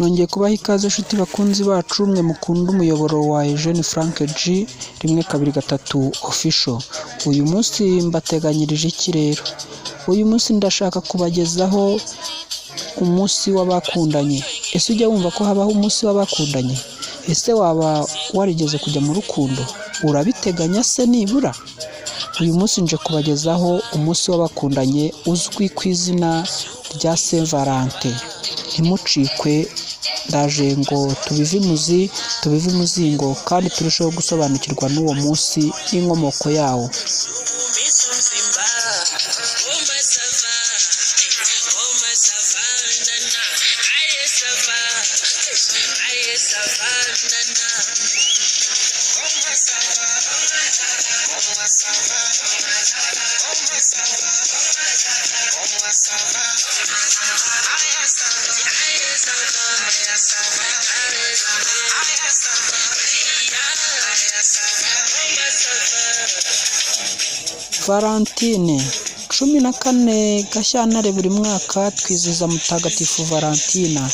Nongeye kubaha ikaze nshuti bakunzi bacu, mwe mukunda umuyoboro wa Eugene Frank G 123 Official. Uyu munsi mbateganyirije iki rero? Uyu munsi ndashaka kubagezaho umunsi w'abakundanye. Ese ujya wumva ko habaho umunsi w'abakundanye? Ese waba warigeze kujya mu rukundo? Urabiteganya se nibura? Uyu munsi nje kubagezaho umunsi w'abakundanye uzwi ku izina rya Saint Valentin. Ntimucikwe, ndaje ngo tubive imuzi, tubive imuzingo kandi turusheho gusobanukirwa n'uwo munsi n'inkomoko yawo. Umzimba, oh ça va, oh ça va, nana, aye ça va, aye ça va, nana. Comment ça va? Comment ça va? Comment ça va? Comment ça va? Aye ça va, aye ça va, aye ça va, aye ça va, aye ça va, comment ça va? Valentine, 14 Gashyantare buri mwaka twizihiza Mutagatifu Valentina.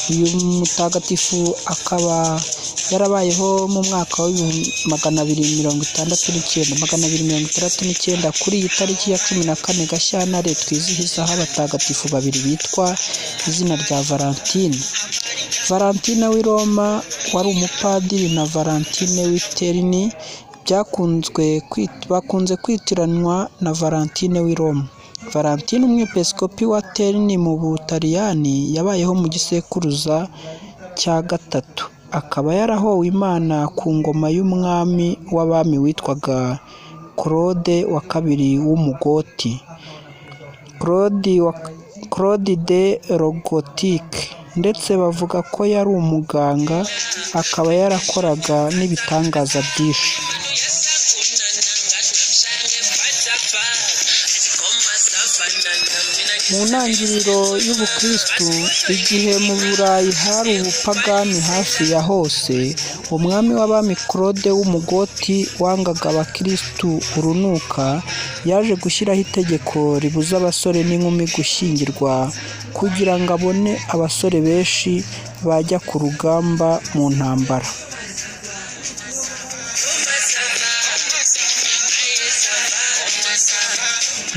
Uyu mutagatifu akaba yarabayeho mu mwaka wa 269, 269. Kuri iyi tariki ya 14 Gashyantare twizihizaho abatagatifu babiri bitwa izina rya Valentine. Valentine w'i Roma wari umupadiri na Valentine w'i Terni bakunze kwitiranwa na Valentine w'i Roma. Valentine, umwepiskopi wa Terni mu Butaliyani, yabayeho mu gisekuruza cya gatatu, akaba yarahowe Imana ku ngoma y'umwami w'abami witwaga Claude wa kabiri w'Umugoti, Claude the Gothique, ndetse bavuga ko yari umuganga, akaba yarakoraga n'ibitangaza byinshi. Mu ntangiriro y'ubukristu, igihe mu Burayi hari ubupagani hafi ya hose, umwami w'abami Claude w'Umugoti wangaga abakristu urunuka, yaje gushyiraho itegeko ribuza abasore n'inkumi gushyingirwa kugira ngo abone abasore benshi bajya ku rugamba mu ntambara.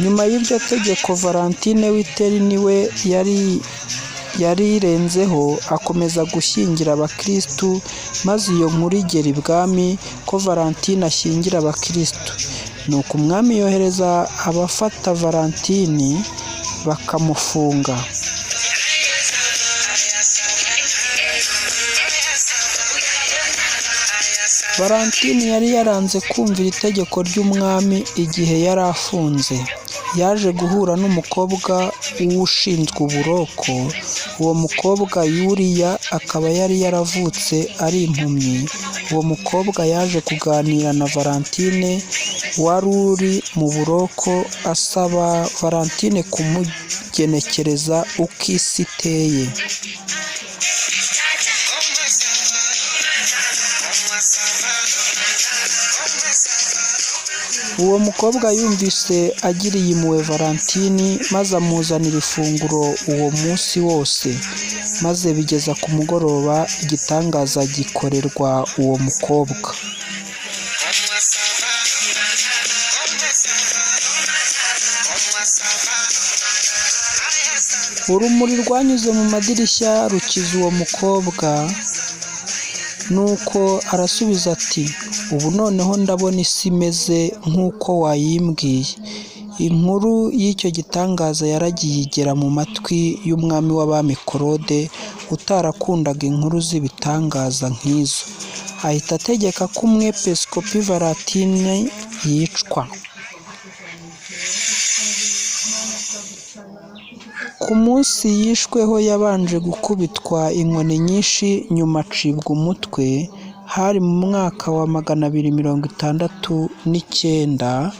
Nyuma y'iryo tegeko, Valentine w'i Terni we yarirenzeho akomeza gushyingira abakristu, maze iyo nkuru igera ibwami ko Valentine ashyingira abakristu. Nuko umwami yohereza abafata Valentine bakamufunga. Valentine yari yaranze kumvira itegeko ry'umwami igihe yari afunze. Yaje guhura n'umukobwa w'ushinzwe uburoko, uwo mukobwa Yuliya akaba yari yaravutse ari impumyi. Uwo mukobwa yaje kuganira na Valentine wari uri mu buroko, asaba Valentine kumugenekereza uko isi iteye. Uwo mukobwa yumvise agiriye impuhwe Valentine maze amuzanira ifunguro uwo munsi wose, maze bigeza ku mugoroba igitangaza gikorerwa uwo mukobwa. Urumuri rwanyuze mu madirishya rukiza uwo mukobwa, nuko arasubiza ati "Ubu noneho ndabona isi imeze nk'uko wayimbwiye." Inkuru y'icyo gitangaza yaragiye igera mu matwi y'umwami w'abami Claude utarakundaga inkuru z'ibitangaza nk'izo, ahita ategeka ko umwepiskopi Valentine yicwa. Ku munsi yishweho yabanje gukubitwa inkoni nyinshi nyuma acibwa umutwe, hari mu mwaka wa 269,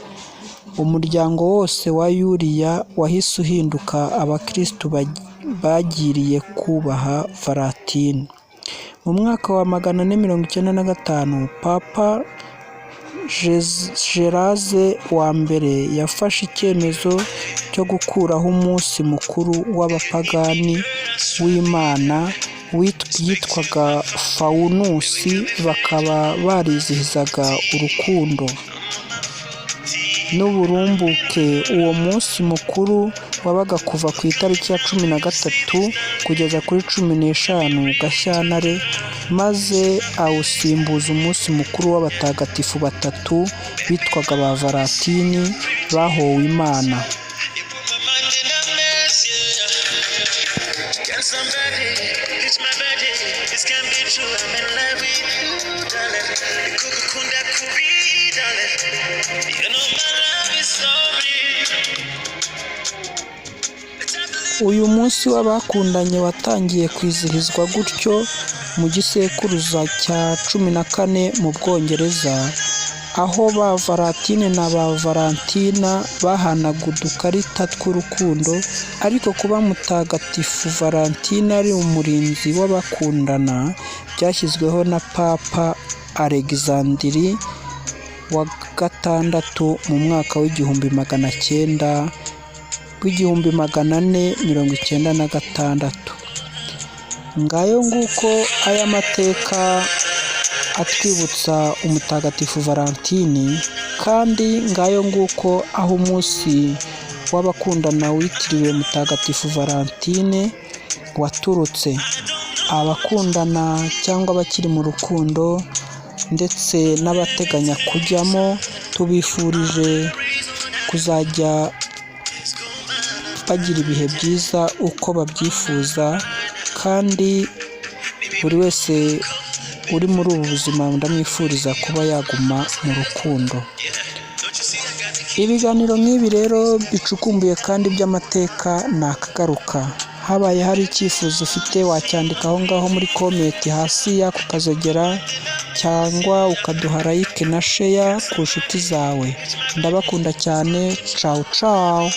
umuryango wose wa Yuliya wahise uhinduka abakristu bagiriye kubaha Valentine. Mu mwaka wa 495, Papa Geraze wa mbere yafashe icyemezo cyo gukuraho umunsi mukuru w'abapagani w'Imana Yitwaga Fawunusi, bakaba barizihizaga urukundo n'uburumbuke. Uwo munsi mukuru wabaga kuva ku itariki ya 13 kugeza kuri 15 Gashyantare, maze awusimbuza umunsi mukuru w'abatagatifu batatu bitwaga ba Valentini bahowe Imana. You put my mind in a mess, yeah. Can somebody reach my body? This can't be true. I'm in love with you, darling. Kugukunda kubi, darling. You know my love is so real. Uyu munsi w'abakundanye watangiye kwizihizwa gutyo mu gisekuruza cya 14 mu Bwongereza, aho ba Valentine na ba Valentina bahanaga udukarita tw'urukundo. Ariko kuba Mutagatifu Valentine ari umurinzi w'abakundana byashyizweho na Papa Alexandiri wa gatandatu mu mwaka w'igihumbi magana cyenda w'1496. Ngayo nguko aya mateka atwibutsa umutagatifu Valentini, kandi ngayo nguko aho umunsi w'abakundana witiriwe mutagatifu Valentine waturutse. Abakundana cyangwa abakiri mu rukundo ndetse n'abateganya kujyamo, tubifurije kuzajya bagira ibihe byiza uko babyifuza, kandi buri wese uri muri ubu buzima ndamwifuriza kuba yaguma mu rukundo. Ibiganiro nk'ibi rero bicukumbuye kandi by'amateka ni akagaruka. Habaye hari icyifuzo ufite, wacyandika aho ngaho muri comment hasi y'ako kazogera, cyangwa ukaduha like na share ku nshuti zawe. Ndabakunda cyane. Cawu cawu.